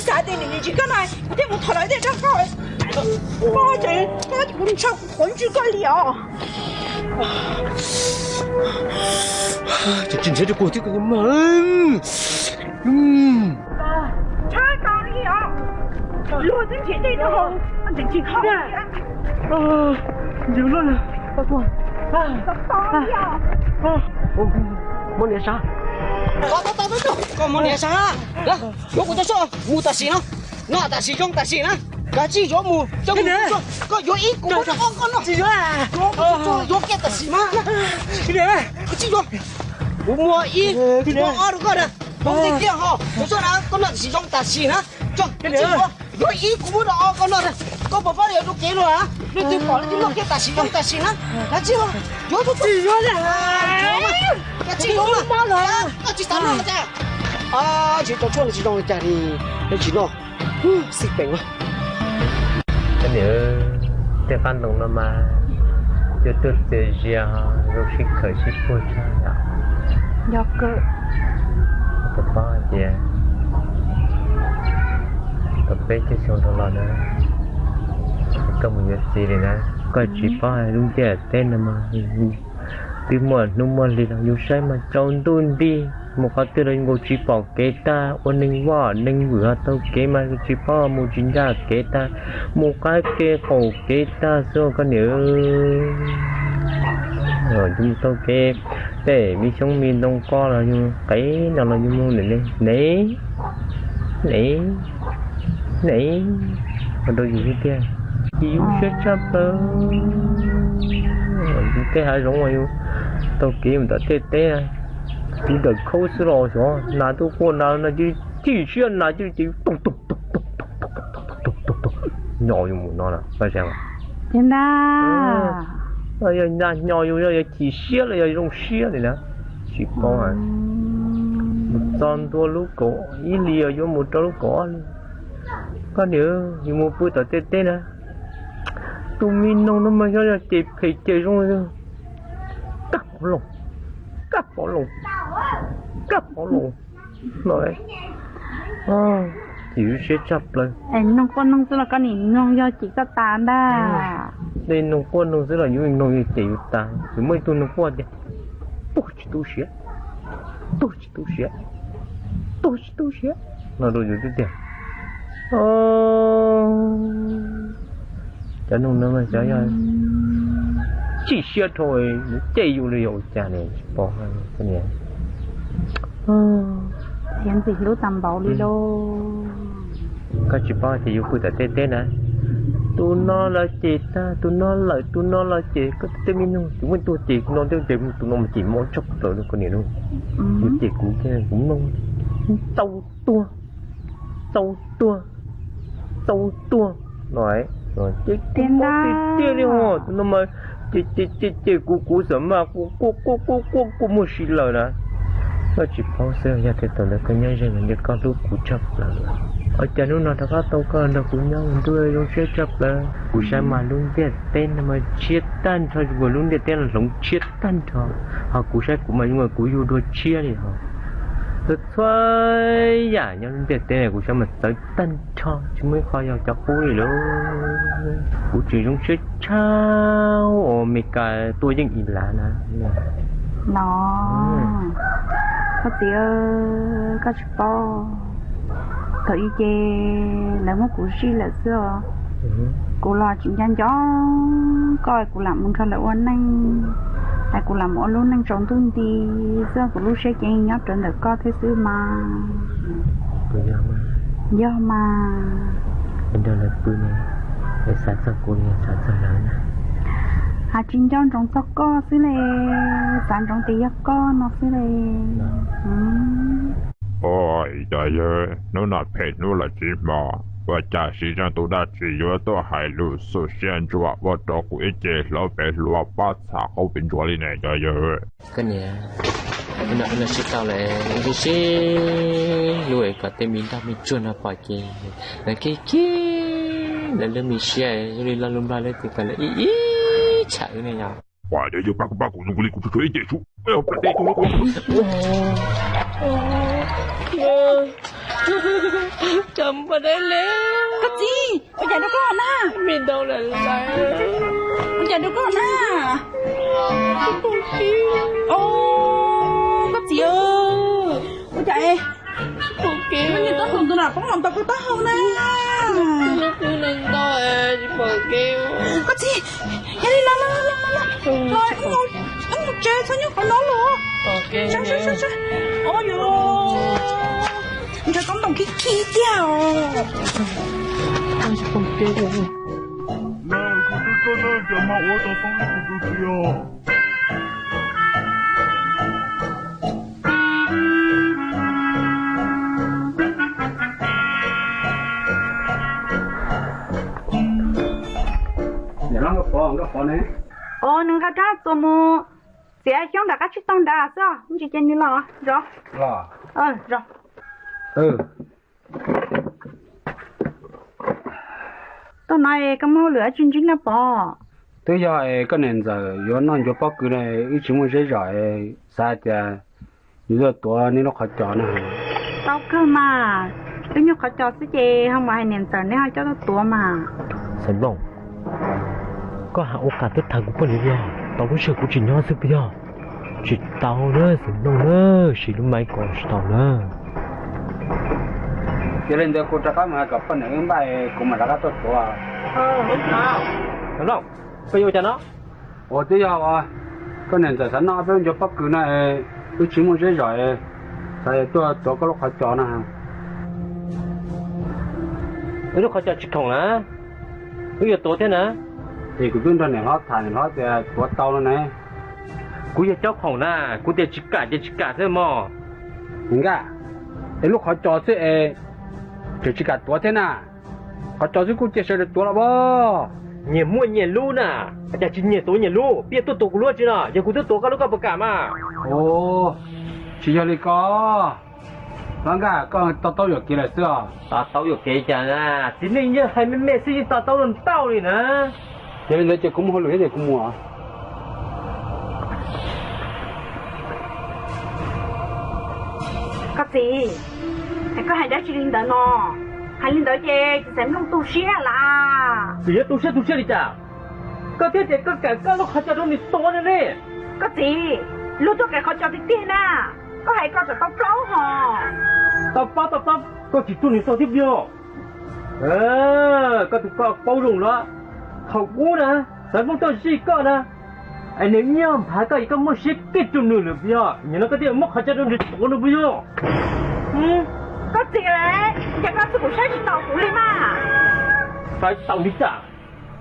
Xav tias nim no tsis koj na, kuv thiaj mus thov lawv tej rau koj. Koj ces koj kuv ntshaw kuv qhuav ntswj koj li os. Ces tsis nrhiav rau kuv thiab koj mas. Tshab tau li os. Luag twb nrhiav tej rau hauv ntsees tsis kho. Ntsws loj na. Muab niam sav. Koj muab niam sav. Yuav kuv tau soj mus tam sim no. No tam sim zoo tam sim na. Kav tsij yuav mus. Koj yuav ib kuv muab ob koj noj. Yuav kiag tam sim mas. Kav tsij yuav. Kuv muab ib, kuv muab ob rau koj na. Koj muab kiag ho. Kuv txoj na koj noj tam sim zoo tam sim na. Kav tsij yuav. Yuav ib kuv muab rau ob koj noj. Koj puas pab yuav rau kev no a? Leej twg pom leej twg noj kiag tam sim zoo tam sim na. Kav tsij yuav. Yuav tsis yuav. Kav tsij yuav. Koj tsis xav noj cas? Tsis tau tshuaj tsis zoo li cas li. Leej tsis noj. Xij peem. Koj niam, tej qab ntoo no mas cua tuaj txias zias zoo sib khawm sib puag tshaj yom. Yog kawg. Koj puas paub hais tias tau peb caug xyoo dhau los na, koj mus yuav txiv li na, koj tsis paub hais lub ntiaj teb no mas twb muaj hnub muaj hli los yus saib mas tsaus ntuj nti, mus qhov twg los nkaus tsis pom kev tag, ua neeg vaj neeg vwm ho taug kev mas tsis paub mus tsis ncaj kev tag, mus qab kev qaum kev tag xwb koj niam. Yus mus taug kev tej me xyoob me ntoo qoj los yus qev no los yus mus ne ne ne ne ua rau yus tiag tiag. Ces yus siab tshaj plaws. Yus tej hav zoov uas yus taug kev mus tom tej teb, yus dawm khaub xwb los xyov nas tuaj quaj nas no ces chim siab nas ces yus tug tug tug tug tug tug tug tug tug nyo yus mus no na. Yog nag nyo yus yog chim siab los yog zoo siab li na, tsis paub. Mus txog ntua lub kaum ib hlis yuav mus rau lub kaum ob hli, koj niam, yus mus pw tom tej teb na, tus me noog no mas yog yog ces phem ces zoo li kab pov loos, kab pov loos, kab pov loos no. Ces yus siab tshaj plaws. Noog quaj noog xwb los koj nim noog yog ces koj tas ntag. Tej noog quaj noog xwb los yus noog yog ces yus tas. Yus muaj ib tug noog quaj tias, tuag tsis tu siav, tuag tsis tu siav, tuag tsis tu siav no rau yus tiag tiag. Cov noog no mas xyov yog chim siab dhau, cej yus li yog ua cas ne tsis paub. Thiab ntxim hlub tas npaum li lauj. Koj tsis paub tias yus pw tom tej teb na, tus no los ces tag, tus no lawm, tus no los ces koj tej me noog ces muaj ib tug ces no, tus no ces mob tshaj plaws li koj niam lauj. Yus ces kuv, kuv mloog tau tuag, tau tuag, tau tuag no. Ces kuv mob tiag tiag li os, tus no mas ces ces ces kuv, kuv xam mas kuv quaj quaj quaj quaj quaj muaj si lawm na. Koj tsis paub xwb, yog tej thaum ntawd koj nyob ze ntawd koj hlub kuv tshaj plaws. Ua cas hnub no rov qab tau koj nrog kuv nyob ua ntuj zoo siab tshaj plaws. Kuv saib mas lub ntiaj teb no mas tshiab tag nrho, zoo nkaus lub ntiaj teb no hloov tshiab tag nrho, ho kuv saib kuv mas zoo nkaus kuv yug dua tshiab li ho. Txhua txhua yam nyob lub ntiaj teb no kuv saib mas txawv tag nrho, tsis muaj ib qho yog cov qub li lauj. Kuv tseem zoo siab tshaj uas Meskas tuaj yeej ib lav na. No, koj txiv, koj tsis paub, thaum ub ces lawv muab kuv zij lawm xwb os. Kuv los tsis nco nco koj, kuv lam mus nrog lawv ua neej, es kuv lam mus ua lub neej tsaus ntuj nti xwb, kuv lub siab ces nyob rawv ntawm koj thiab xwb mas. Yog mas. Nrog lawv pw ne, lawv xav txog kuv los xav txog lawv na? Has tsis nco ntsoov txog koj xwb le, xav ntsoov tias yog koj no xwb le. Ua cas yog hnub no phem hnub lawm tsis hmo, ua cas sib zog tus dab tsi yuav tuaj hais lus xu siab ntsuav ua rau kuv ib ce hlob pem hluas pob txha qaub pem ntsuav li ne cov yawg? Koj niam, hnub no sib tau lawm, sib sib hlub kom tej me nroj me tsuag no pom ces lawv kiag kiag lawv lub me siab zoo li lo lus nplog lawv tias kom lawv ib ib tsham ne yom. Ua yog yawg pab kuv pab kuv zoo li kuv tshuav tshuav ib ce sub. Koj txiv, ua cas rau koj na? Ua cas rau koj na? Koj txiv, ua cas es nws tau hluas nraug poob los ntaus koj taub hau na? Koj txiv, yog li los, los, los, los, los, wb mus tsev, txhob nyob qhov no lawm. Ua yog ntshav koob ntoos khib khib tiag os. Os, nws nqa rab txuas mus txiav xyoob nram qab tsib taug nrad xwb, ntsis ces nws los zov. Tuaj no es koj muaj hauj lwm dab tsi ntxiv na Pov? Twb yog es koj niam ntxawm yuav noj ncuav pob kws na, wb tsis muaj zeb zom, xav hais tias yuav tuaj tuav neb lub qhov cos na. Tau kawg mas, wb nyuag qhov cos xwb ces ho mus hais niam ntxawm neb ho coj tuaj tuav mas. Xeev Nplooj, koj hais ua cas twb tag kuv poj niam yog tau lub sij hawm kuv tsis nyob xwb puas yog? Tsis tau na Xeev Nplooj na, siv lub maiv ko tsis tau na. Yog li ntawd kuv rov qab mus hais kom poj niam wb npaj, kuv mam rov qab tuaj tuav. Xeev Nplooj, koj yuav ua cas no? Ua twb yog koj niam ntxawm xav noj peb lub ncuav pob kws na, wb tsis muaj zeb zom, xav tuaj tuav koj lub qhov cos na. Wb lub qhov cos tsis khoom na, wb yuav tuav thiab na. Es kuv twb nrog niam hlob tham, niam hlob tias tuav tau no ne. Kuv yog caub khoom na, kuv tias tsis kam ces tsis kam xwb mog. Nkaj, es lub qhov cos xwb es tseem tsis kam tuav thiab na. Qhov cos xwb kuj cia sawv daws tuav los as. Nyias muaj nyias lub na, cas tsis nyias tuav nyias lub, peb tuaj tuav kuv lub tsi no, yog kuv twb tuav koj lub koj puas kam mas? Tsis yog li ko, Hlob Nkaj, koj to taub yuam kev lawm xwb os. To taub yuam kev cas na, txiv neej yeej hais me me xwb yeej to taub ntau li na. Yog li ntawd ces kuv muaj hauj lwm thiab ces kuv mus. Koj txiv, es koj hais dab tsi li ntawd no? Hais li ntawd ces txiv Xeev Nplooj tu siab lawm. Txiv yuav tu siab tu siab li cas? Koj thiaj tias koj kam koj lub qhov cos rau nws tuav no ne. Koj txiv, luag tuaj kev qhov cos tiag tiag na, koj hais koj tseem tau plaub hos. Tau plaub tau plaub, koj tsis tuag nws tau thiab puas yog? Koj tus koj paub zoo los, thaum ub na, Xeev Nplooj tuaj zij koj na, es nws nyiag nphav koj es koj muaj siab kiag rau nws lawm puas yog? Nim no koj thiaj muab qhov cos rau nws tuav no puas yog? Koj txiv, cas koj txuj kuv saib tsis taus kuv li mas? Saib tau li cas?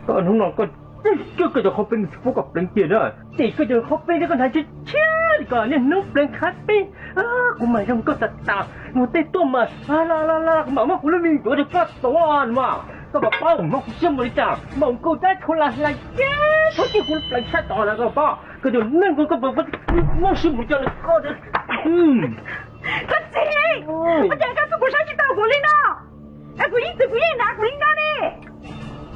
Koj hnub no koj tseem coj koj cov qhaub peeb tsis pub koj pleev kiag na, ces koj cov qhaub peeb thiab koj hnav tshiab tshiab li ko niaj hnub pleev qhaub peeb. Kuv mas zoo koj tas tas, mus tej tuaj mas la la la, kuv mam muab kuv lub me ncuav rau koj tuav mas. Koj puas paub hmoov kuv siab npaum li cas, npaum nkaus dab tshua las hlais kiag thaum twg kuv pleev sab tod na koj puas paub. Koj cov neeg ko koj puas muab siab npaum li cas li koj. Koj txiv, ua cas koj txuj kuv saib tsis taus kuv li no? Es kuv yeej txwv kuv yeej hnav kuv li no ne.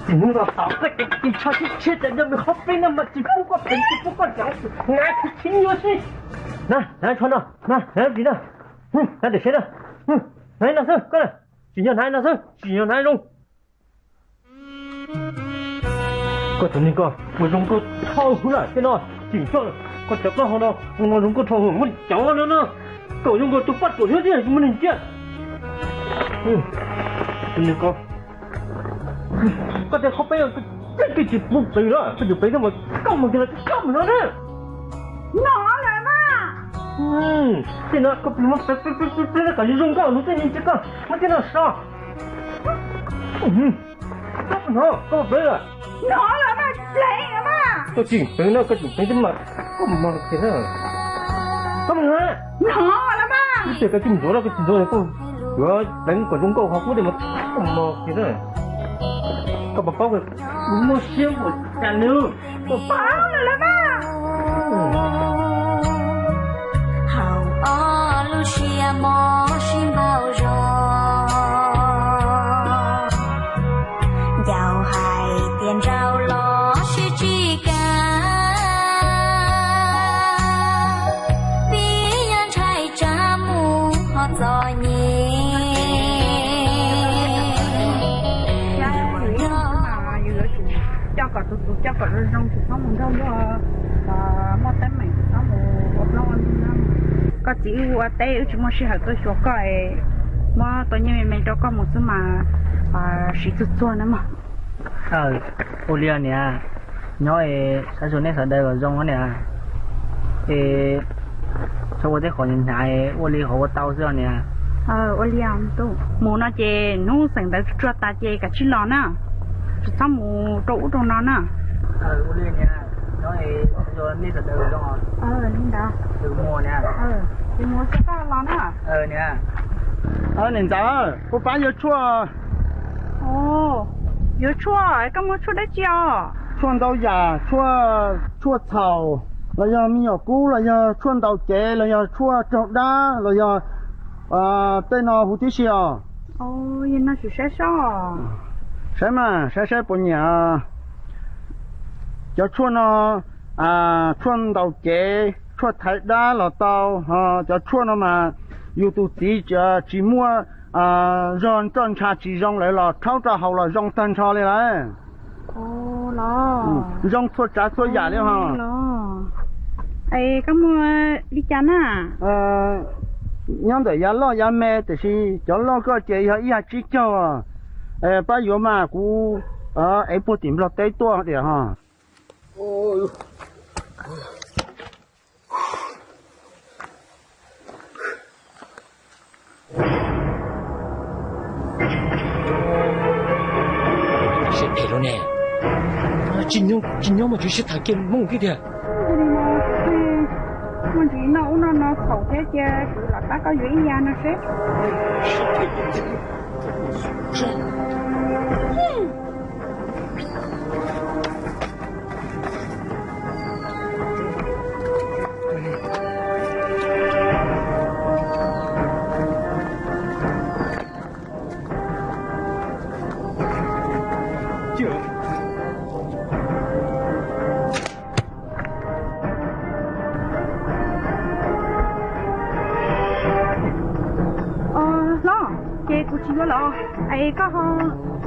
Tsis hnub no tod koj cov ris tsho tshiab tshiab cov nyob me qhaub peeb no mas tsis pub koj pleev tsis pub koj hnav, hnav kuv tsis yuav xwb. Na, hnav tsho no, na, hnav ris no, hnav daim seb na, hnav no xwb koj, tsim nyog hnav no xwb, tsim nyog hnav zoo. Koj tus neeg ko ua zoo nkauj dhau hwv lawm tej no, tseem coj koj cov plaub hau no ua zoo nkauj dhau hwv, muab cov no na, kom zoo nkaus tus poj ruam thiab thiaj muab nws ntsia. Tus neeg ko, koj tej qhaub peeb koj tsis pub pleev lawm, koj tsis pleev thiab mas koj mus kiag los koj mus no na. No lawm mas. Tej no koj pleev, pleev kom zoo zoo nkauj hnub tej neeg ntsia koj, muab tej no so. Koj hnov koj pleev lawm. No lawm mas, pleev lawm mas. Koj tseem pleev no, koj tseem pleev thiab mas koj mus kiag na. Koj mus na. No lawm mas. Ib pliag koj tsis ntxuav no, koj tsis ntxuav koj yuav pleev kom zoo nkauj ho kub tiag mas koj mus kiag na. Koj puas paub koj muaj siab npaum cas li? Puas paub lawm mas. Haum ob lub siab mob sib npaug zog, ncaus hais tias nraug los siab tsis kam, pib nyob ntshai tsam mus ho txom nyem. Kom tus tus coj kom zoo zoo, tsis txhob mus nrog luag muaj teeb meem, tsis txhob mus ua plaub ua ntug na. Koj txiv wb ua teb wb tsis muaj sij hawm tuaj xyuas koj, muab tau nyiaj me me rau koj mus xwb mas siv txuag txuag na mog. Ua li niam, nyob es saib xyuas nej sawv daws kom zoo niam. Es txhob ua tej qhov hnyav hnyav, ua li qhov ua tau xwb os niam. Ua li, mus no ces hnub xeem ntawv tsuag tas ces kav tsij los na, tsis txhob mus rau ub rau no na. Ua li niam, nyob es saib xyuas nej sawv daws kom zoo. Li ntawd, ces mus xwb koj los na. Niam ntxawm, puas pab yuav tshuaj? Yuav tshuaj, koj muag tshuaj dab tsi os? Tshuaj ntau yam, tshuaj, tshuaj txhaum, los yog me nyuam kub, los yog tshuaj ntaus cev, los yog tshuaj raug dab, los yog tej no huv tib si os. Saib mas, saib saib puas nyiam. Cov tshuaj no, tshuaj ntaus cev, tshuaj thaiv dab los tau. Cov tshuaj no mas yus tus txiv tsis muaj zog nroj ntsha tsis zoo lawm los rhaub rau haus los zoo tag nrho li lawm. Zoo txhua tsav txhua yam li ho. Es koj muag li cas na? Nyob ntawm yav loj yav me, tiam sis cov loj koj ces yog ib yam tsib caug. Pab yuav mas kuv ev puag tim Nplog teb tuaj tias ho. Siab phem lawm ne. Tsis nyob, tsis nyob mas tsis sib tham kiag mus kiag tiag. Muaj ntsis noj ub noj no txhaum thiab cia kuv los pab koj yuav ib yav no seb. Hlob, ces kuv tsis yuav lawm, es koj ho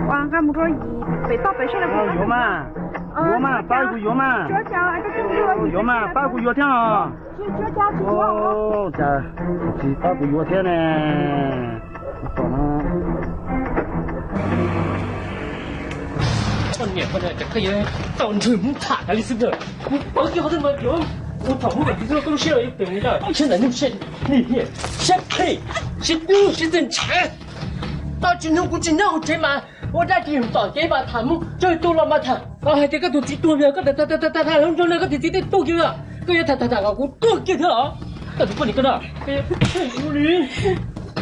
ua nqa mus rau yim pem toj pem seb. Yuav mas, yuav mas, pab kuv yuav mas. Yuav mas, pab kuv yuav thiab os. Cas tsis pab kuv yuav thiab ne? Koj niam, koj niam, koj yuav tau nrog Hmoob tham li xwb. Kuv paub kiag qhov twg mas yuav, kuv thaum Hmoob kam tiv xwb koj lub siab los yuav pem mus coj siab ntawm nug siab, siab phem, siab dub, siab txawj ntshav. Tau tsis nug kuv tsis nyob hauv tsev mas ua dab tsi tom kev mas tham Hmoob, txog tu los mas tham. Hais tias koj tus txiv tuag, koj tham tham tham tham tham zoo zoo no koj tus txiv twb tuag kiag, koj yuav tham tham tham kom kuv tuag kiag thiab los? Koj tus poj niam koj no,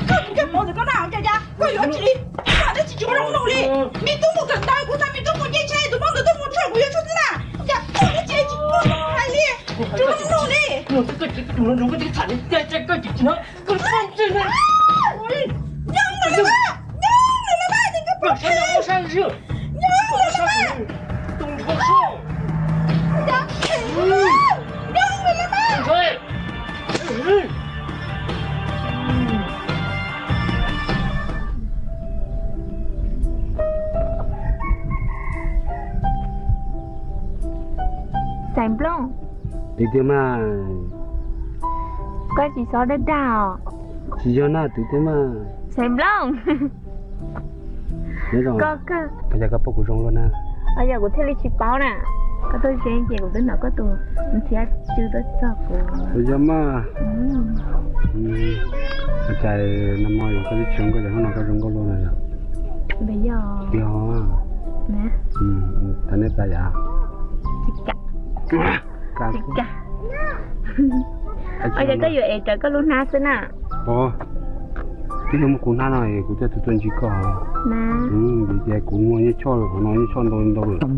koj tus poj niam koj no, cas cas koj yuav tsis li, koj dab tsi tsis ua zoo nug li. Me tub mus kawm ntawv, kuv xa me tub mus nce tsheb, tus hmoob ntawd tuaj mus tshuaj, kuv yuav tshuaj xwb na. Cas koj dab tsi tsis ua zoo hais li, tsis ua zoo nug li. Koj tsis tham li, koj tsis tham li, koj tsis tham li. Nyob lawm mas, nyob lawm mas, nyob lawm mas, nyob lawm mas. Xaiv Nplooj. Twv tiag mas. Koj tsis xob dag dag os. Tsis yog na, twv tiag mas. Xaiv Nplooj. Koj, koj, yog koj paub kuv zoo luaj na. Yog kuv thiaj li tsis paub na. Koj tuaj ze ces kuv twb hnov koj tus nrhiav tsw tuaj txog kuv. Yog mas. Ua cas nag hmo koj twb tsis zoo nkauj, cas hnub no koj zoo nkauj luaj na yog? Yog. Thaum nej pab yam. Tsis kam. Ua cas koj yuav ev rawv koj lub hnab xwb na? Twb yog muab kuv hnab no kuv thiaj tau tuaj ntsib koj. Vim tias kuv muaj nyiaj choj qhov no, nyiaj choj ntau ntau lawm.